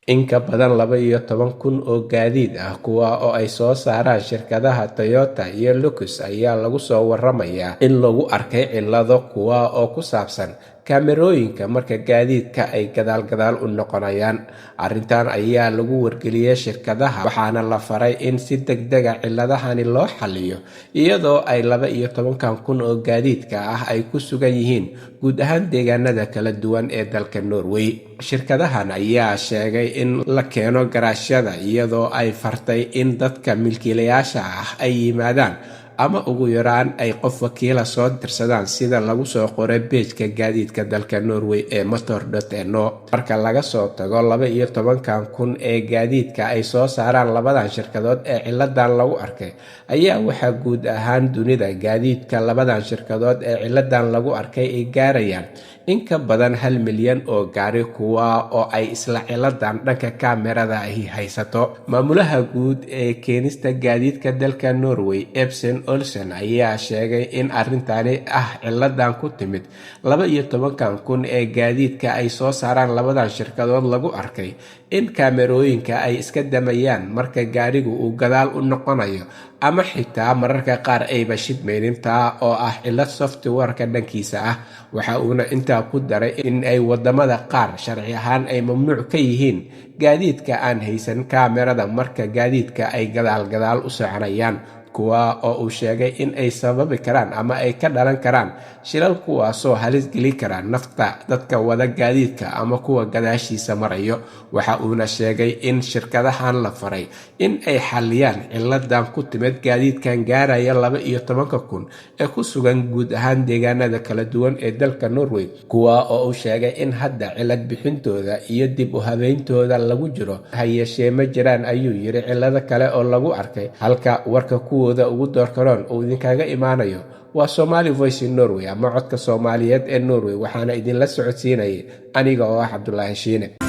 In ka badan 12,000 oo gaadiid ah kuwaas oo ay soo saaraan shirkadaha Toyota iyo Lexus ayaa lagu soo waramayaa in lagu arkay cillado kuwaas oo ku saabsan kaamirooyinka marka gaadiidka ay gadaal gadaal u noqonayaan. Arrintan ayaa lagu wargeliyay shirkadaha waxaana la faray in si degdeg ah cilladahani loo xalliyo, iyadoo ay 12,000 oo gaadiidka ah ay ku sugan yihiin guud ahaan deegaanada kala duwan ee dalka Norway. Shirkadahan ayaa sheegay in la keeno garaashyada iyadoo ay fartay in dadka milkiilayaasha ah ay yimaadaan ama ugu yaraan ay qof wakiila soo dirsadaan, sida lagu soo qoray page-ka gaadiidka dalka Norway ee motor.no. Marka laga soo tago 12,000 ee gaadiidka ay soo saaraan labadan shirkadood ee cilladan lagu arkay, ayaa waxaa guud ahaan dunida gaadiidka labadan shirkadood ee cilladan lagu arkay ay gaarayaan in ka badan 1 milyan oo gaari, kuwaa oo ay isla cilladan dhanka kaamirada ahi haysato. Maamulaha guud ee keenista gaadiidka dalka Norway, Espen Olsen, ayaa sheegay in arrintani ah cilladan ku timid 12,000 ee gaadiidka ay soo saaraan labadan shirkadood lagu arkay in kaamirooyinka ay iska damayaan marka gaarigu uu gadaal u noqonayo ama xitaa mararka qaar ayba shidmaynin, taa oo ah cillad software-ka dhankiisa ah. Waxa uuna intaa ku daray in ay wadamada qaar sharci ahaan ay mamnuuc ka yihiin gaadiidka aan haysan kaamirada marka gaadiidka ay gadaal gadaal u soconayaan, kuwa oo uu sheegay in ay sababi karaan ama ay ka dhalan karaan shilal, kuwaasoo halis gelin kara nafta dadka wada gaadiidka ama kuwa gadaashiisa marayo. Waxa uuna sheegay in shirkadahan la faray in ay xaliyaan cilladan ku timid gaadiidkan gaaraya 12,000 ee ku sugan guud ahaan deegaanada kala duwan ee dalka Norway, kuwa oo uu sheegay in hadda cilad bixintooda iyo dib u habeyntooda lagu jiro. Ha yeeshee, ma jiraan, ayuu yiri, cillado kale oo lagu arkay. Halka warka kuwooda ugu doorkaroon uu idinkaga imaanayo waa Somali Voice in Norway ama Codka Soomaaliyeed ee Norway, waxaana idinla socodsiinayay aniga oo ah Cabdulaahi Shiine.